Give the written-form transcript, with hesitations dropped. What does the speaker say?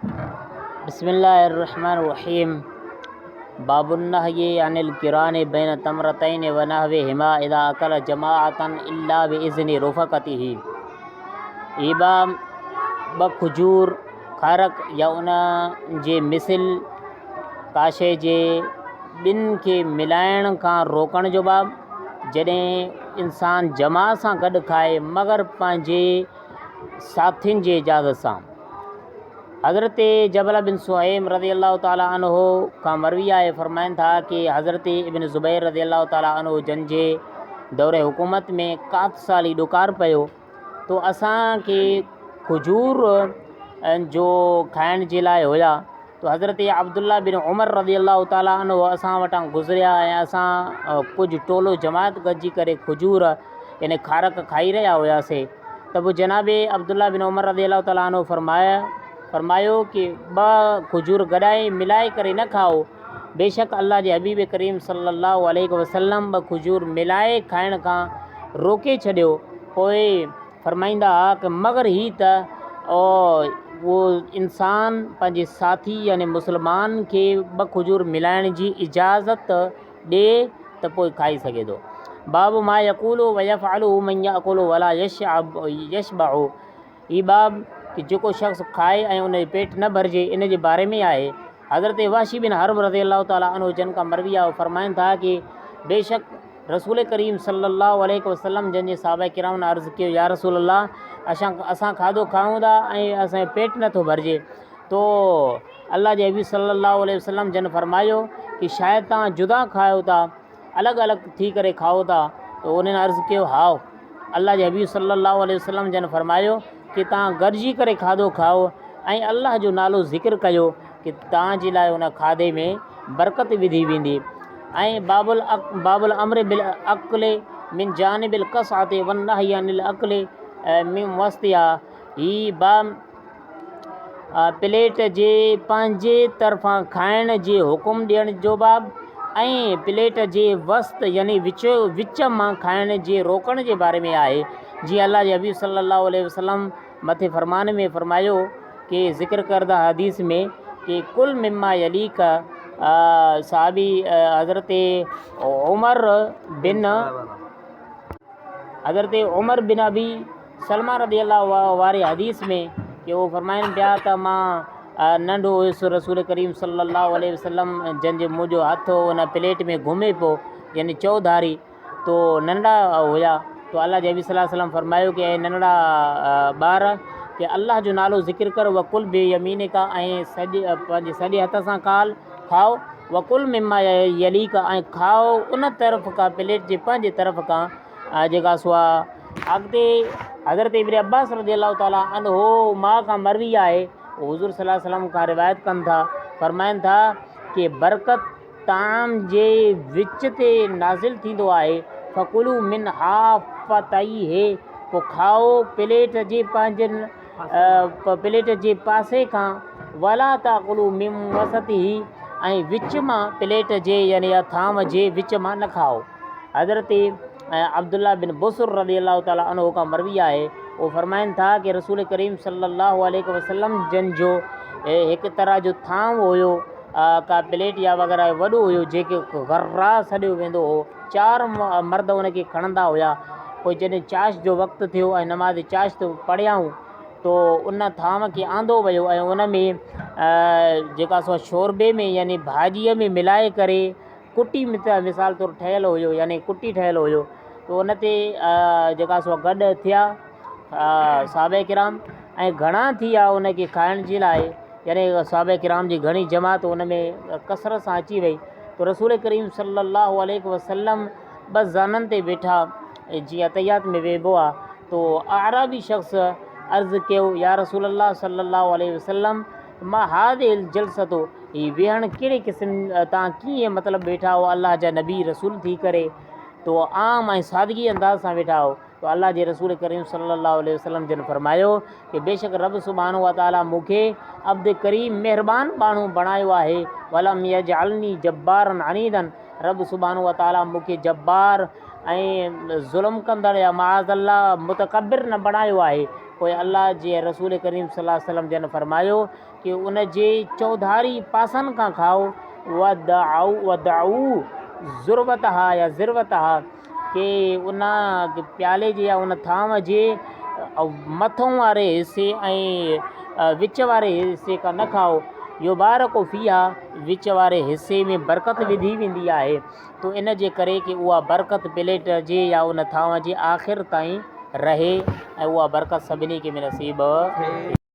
بسم الله الرحمن الرحيم باب النهي عن القران بين تمرتين ونحوهما اذا اڪل جماعة الا باذن رفقته هي باب ٻه کجور کارڪ يا ان جي مثل ڪا شيء جي ٻن کي ملائڻ کان روڪڻ جو باب، جڏهن انسان جماعت سان گڏ کائي مگر پنهنجي ساٿين جي اجازت سان. حضرت جبله بن سهيم رضي الله تعالٰي عنه کان مروي آهي فرمائن ٿا ڪي حضرت ابن زبير رضي الله تعالٰي عنه جن جي دور حڪومت ۾ قحط سالي ڏڪار پيو تو اسان کي کجور جو کائڻ جي لاء هيا تو حضرت عبدالله بن عمر رضي الله تعالٰي عنه اسان وٽان گذريا ۽ اسان ڪجهه ٽولو جماعت گڏجي ڪري کجور يعني کارڪ کائي رهيا هياسي ته پوء جناب عبدالله بن عمر رضي الله تعالٰي عنه فرمايا فرمايو ڪي ٻه کجور گڏائي ملائي ڪري نه کائو بيشڪ الله جي حبيب ڪريم صلي الله عليه وسلم ٻه کجور ملائي کائڻ کان روڪي ڇڏيو پوء فرمائيندا ها ته مگر هي ته اهو انسان پنهنجي ساٿي يعني مسلمان کي ٻه کجور ملائڻ جي اجازت ڏي ته پوء کائي سگهي ٿو. باب ما يقول ويفعل من ياڪل ولا يشبع هي باب ته جيڪو شخص کائي ۽ ان جو پيٽ نه ڀرجي ان جي باري ۾ آهي. حضرت وحشي بن حرب رضي الله تعالٰي عنه جن کان مروي آهي هو فرمائن ٿا ڪي بيشڪ رسول ڪريم صلي الله عليه وسلم جن جي صحابه ڪرام عرض ڪيو يا رسول الله اسان اسان کاڌو کائون ٿا ۽ اسان جو پيٽ نٿو ڀرجي تو الله جي حبيب صلي الله عليه وسلم جن فرمايو ڪي شايد توهان جدا کائو ٿا الڳ الڳ ٿي ڪري کائو ٿا ته انهن عرض ڪيو هائو الله جي حبيب صلي الله عليه وسلم جن فرمايو ڪي توهان گڏجي ڪري کاڌو کائو ۽ الله جو نالو ذڪر ڪيو ڪي توهان جي لاء ان کاڌي ۾ برڪت وڌي ويندي ۽ باب باب الامر بالاڪل من جانب القصعة والنهي عن الاڪل من وسطها هي باب پليٽ جي پنهنجي طرفان کائڻ جي حڪم ڏيڻ جو باب ۽ پليٽ جي وسط يعني وچ وچ مان کائڻ جي روڪڻ جي باري ۾ آهي جيئن الله جي حبيب صلي الله عليه وسلم مٿي فرمان ۾ فرمايو ڪي ذڪر ڪرده حديث ۾ ڪي ڪل مما يليڪ صحابي حضرت عمر بن حضرت عمر بن ابي سلمه رضي الله واري حديث ۾ ڪي هو فرمائن پيا ته مان ننڍو هيس رسول ڪريم صلي الله عليه وسلم جن جي منهنجو هٿ ان پليٽ ۾ گهمي پيو يعني چوڌاري تو ننڍڙا هيا تو الله جي حبيب صلي الله عليه وسلم فرمايو ڪي اي ننڍڙا ٻار ڪي الله جو نالو ذڪر ڪر وڪل بي يمينڪ ۽ سڄي پنهنجي سڄي هٿ سان کال کائو وڪل مما يليڪ ۽ کائو ان طرف کان پليٽ جي پنهنجي طرف کان جيڪا سو اڳتي حضرت ابن عباس رضي الله تعالٰي عنه ماء کان مروي آهي حضور صلي الله عليه وسلم کان روايت ڪن ٿا فرمائن ٿا ڪي برڪت طعام جي وچ تي نازل ٿيندو آهي، فڪلوا من حافتيه پوء کائو پليٽ جي پنهنجن پليٽ جي پاسي کان، ولا تاڪلوا من وسطه ۽ وچ مان پليٽ جي يعني ٿانو جي وچ مان نه کائو. حضرت عبدالله بن بسر رضي الله تعالٰي عنه کان مروي آهي اهو فرمائن ٿا ڪي رسول ڪريم صلي الله عليه وسلم جن جو هڪ طرح جو ٿانو هيو ڪا پليٽ يا وغيره وڏو هيو جيڪي غرا سڏيو ويندو هو چار مرد ان کي کڻندا هيا پوء جڏهن چاش جو وقت ٿيو ۽ نماز چاشت پڙهيائون تو ان ٿانو کي آندو ويو ۽ ان ۾ جيڪا سو شوربي ۾ يعني ڀاڄيء ۾ ملائي ڪري ڪٽي مثال طور ٺهيل هيو يعني ڪٽي ٺهيل هيو تو ان تي جيڪا سو گڏ ٿيا صحابه ڪرام ۽ گهڻا ٿي ويا ان کي کائڻ جي لاء يعني صحابه ڪرام جي گهڻي جماعت ان ۾ ڪثرت سان اچي وئي تو رسول ڪريم صلي الله عليه وسلم ٻه زانن تي ويٺا جيئن اتحيات ۾ ويهبو آ تو اعرابي شخص عرض ڪيو يا رسول الله صلي الله عليه وسلم ما هذه الجلسة هي ويهڻ ڪهڙي قسم تان ڪيئن مطلب ويٺا هو الله جا نبي رسول ٿي ڪري تو عام ۽ سادگي انداز سان ويٺا هو تو الله جي رسول ڪريم صلي الله عليه وسلم جن فرمايو ڪي بيشڪ رب سبحانه وتعالي مون کي عبد ڪريم مهربان ٻانهو بڻايو آهي ولم يجعلني جبارا عنيدا رب سبحانه وتعالي مون کي جبار ۽ ظلم ڪندڙ يا معاذ الله متڪبر نه بڻايو آهي پوء الله جي رسول ڪريم صلي الله عليه وسلم جن فرمايو ڪي ان جي چوڌاري پاسن کان کائو ودعو ودعو ذروتها يا ذروتها ڪي ان پيالي جي يا ان ٿانو جي مٿئون واري حصي ۽ وچ واري حصي کان نه کائو يبارڪ فيها وچ واري حصي ۾ برڪت وڌي ويندي آهي تو ان جي ڪري ڪي اها برڪت پليٽ جي يا ان ٿانو جي آخر تائين رهي ۽ اها برڪت سڀني کي نصيب ٿئي.